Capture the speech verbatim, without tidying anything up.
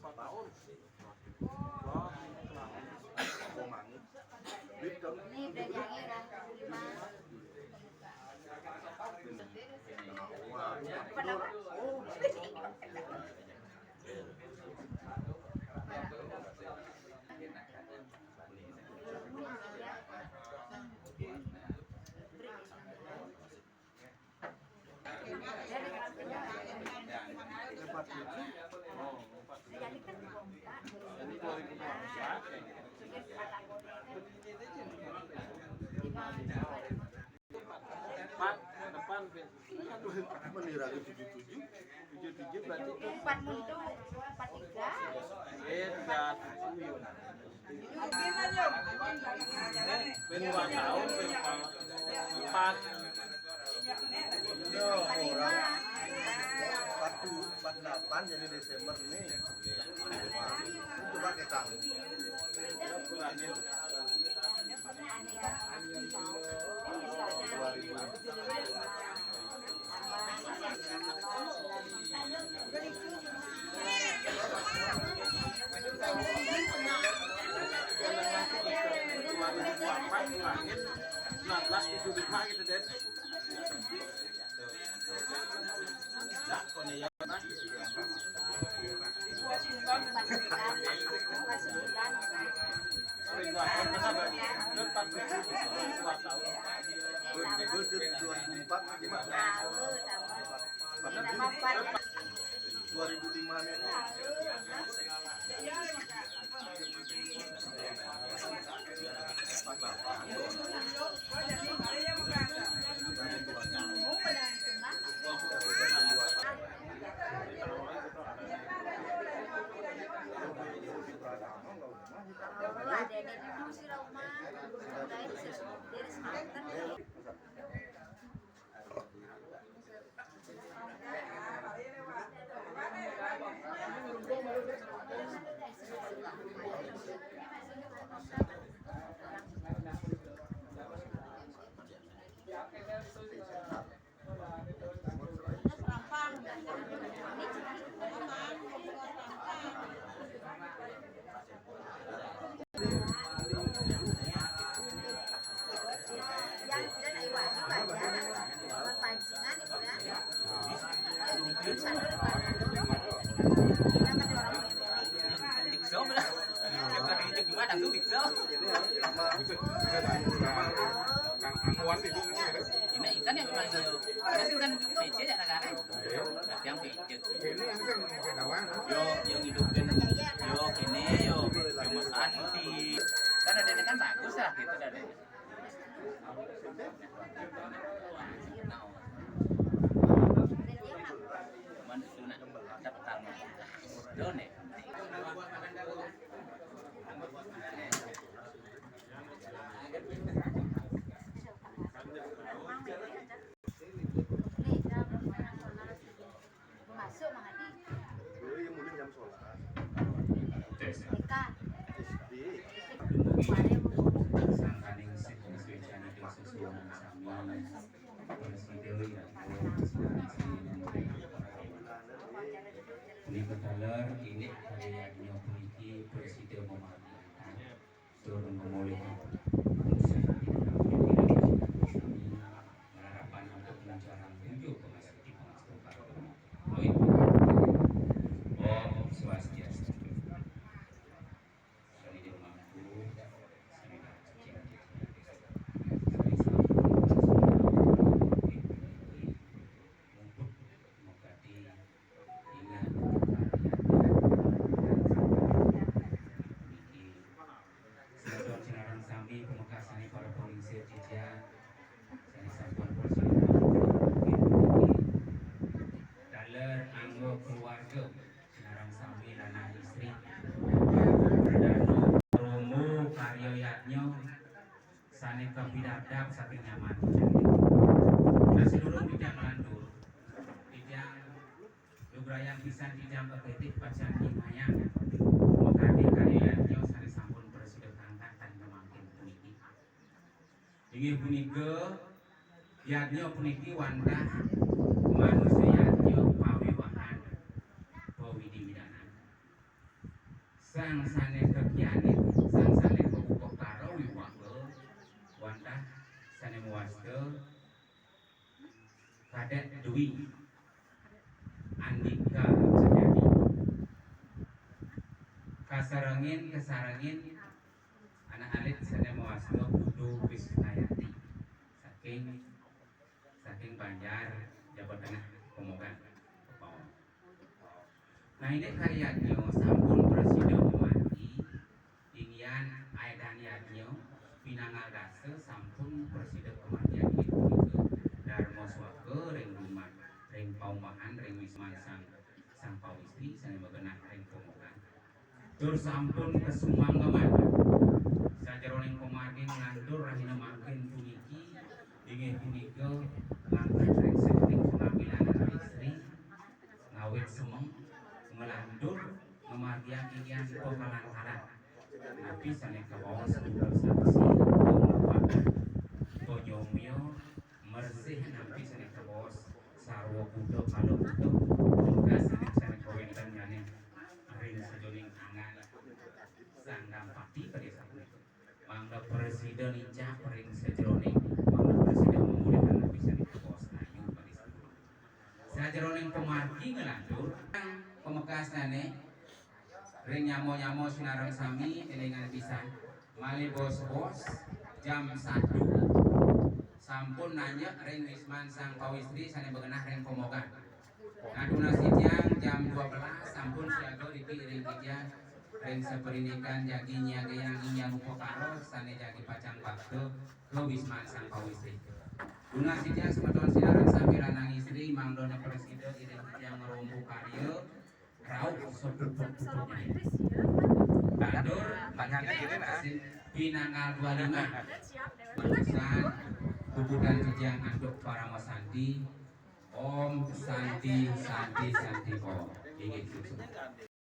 Empat tahun. Wah, ini dari yang era lima. Kenapa? Empat, depan, meniraki tujuh tujuh. Tujuh tujuh berarti empat mundur, empat tiga. Eh, tiga tujuh. Ini dua tahun, empat. Orang satu empat delapan, jadi Desember nih. Coba kita. Sembilan belas tujuh lima gitu deh. Dua ribu lima nih. Dikso, belah. Yang tadi cek juga langsung dikso. Ini ikan yang memang itu. Ada sih kan P C ya, kan? Yang P C. Ini yang sing kawan. Yo, yang hidupin. Yo, kene, yo. Yang Mas Andi. Kan ada kan bagus lah gitu, ada. Masuk, Mang Adi. Dulu yang mulai jam sekolah. T K. S D. Kemarin. Sangkaning sing sesuai jane sesuai sami. Presiden ya, ini benar ini karya puniki presiden memahami. Turun memulih. Harapan untuk menjalankan tujuh pengastuti pengastuti. Om Swastiastu. Sani di rumahku, sani di rumahku. Mumpung mengkati ingat niki. Semeton sinareng sami pamekasane para polisi titiang sane sampun polisi daler anggo keluarga sinareng sami lanang istri. Pradana romo karya yadnya sane kapidardak saking nyaman. Nah, sedurung titiang nglantur, titiang lugrayang pisan titiang kaketih pacang nyinayang makadi karya yadnya sane sampun prasida kangkat tan mangkin puniki. Inggih punika, yadnya puniki wantah manusa yadnya pawiwahan pawidi-widanan. Dwi Andika Mulyadi. Kasarengin, kasarengin anak alit sané mawasta Putu Krisnayati saking, saking Banjar, Jawa Tengah, Pemogan. Nah, ini karya sampun prasida mamargi, inggihan aédan yadnya pinanggal dasa sampun prasida pamargian inggih punika Darma Swaga ring dumat, ring paumahan, ring wisman sang, sang pawistri sané magenah ring Pemogan. Tur sampun kasumanggeman sajeroning pamargi nglantur rahina mangkin puniki, inggih punika mangkin ring sajeroning pangambilan anak istri, ngawit semeng, nglantur, ngamargiang inggihan pakalan-kalan. Napi sané kabaos buka saksi, pangrupakan, panyomya, mersih napi sané kabaos sarwa kuda, kala kuda, tugas sané, sané kawéntenané ring sajeroning angga sang dampati pada sapunika. Mangda prasida nincap ring sajeroning, mangda prasida mamolihang napi sané kabaos ayu pada sapunika. Sajeroning pamargi nglantur, pamekasnyané ring nyama-nyama sinareng sami élingang pisan. Malih bos-bos jam satu sampun nanjak ring wisman sang pawistri sané magenah ring Pemogan. Nah, tunas titiang jam dua belas sampun siaga riki ring titiang ring saparindikan jagi nyiagayang inggihan upakara sané jagi pacang bakta ka wisman sang pawistri. Tunas titiang semeton sinareng sami lanang istri mangda prasida iring titiang ngrombo karya rauh sapuput-puputnya. Bandur, banyak pinanggal dua lima. Pesan puputang titiang antuk parama santi. Om Santi, Santi, Santi Om. Inggih, suksma.